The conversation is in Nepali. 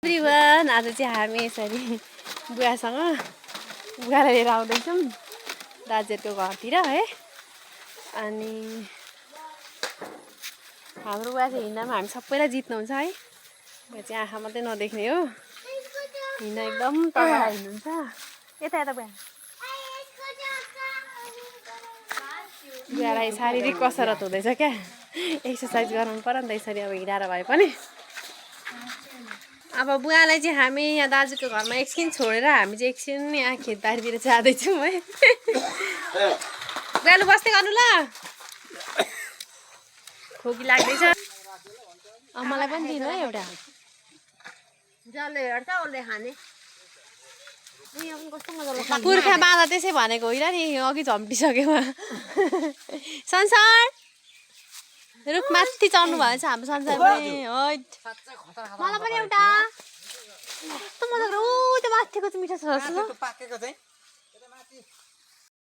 एभ्रिवान आज चाहिँ हामी यसरी बुवासँग बुवालाई लिएर आउँदैछौँ दाजुहरूको घरतिर है। अनि हाम्रो बुवा चाहिँ हिँड्दामा हामी सबैलाई जित्नुहुन्छ है। बुवा चाहिँ आँखा मात्रै नदेख्ने हो, हिँड्न एकदम तगडा हिँड्नुहुन्छ। यता यता बुवा, बुवालाई शारीरिक कसरत हुँदैछ क्या, एक्सर्साइज गराउनु पर्यो नि त यसरी अब हिँडाएर भए पनि। अब बुवालाई चाहिँ हामी यहाँ दाजुको घरमा एकछिन छोडेर हामी चाहिँ एकछिन यहाँ खेतबारीतिर जाँदैछौँ है। बुवालु बस्दै गर्नु ल, खोकी लाग्दैछ। मलाई पनि दिनु है एउटा, जसले हेर्छ उसले खाने। पुर्खा बाँधा त्यसै भनेको होइन नि, अघि झम्टिसक्यो। संसार रुख माथि चढ्नु भएछ हाम्रो संसार पनि। मलाई पनि एउटा कस्तो मजाको त्यो माथिको चाहिँ मिठो छ जस्तो।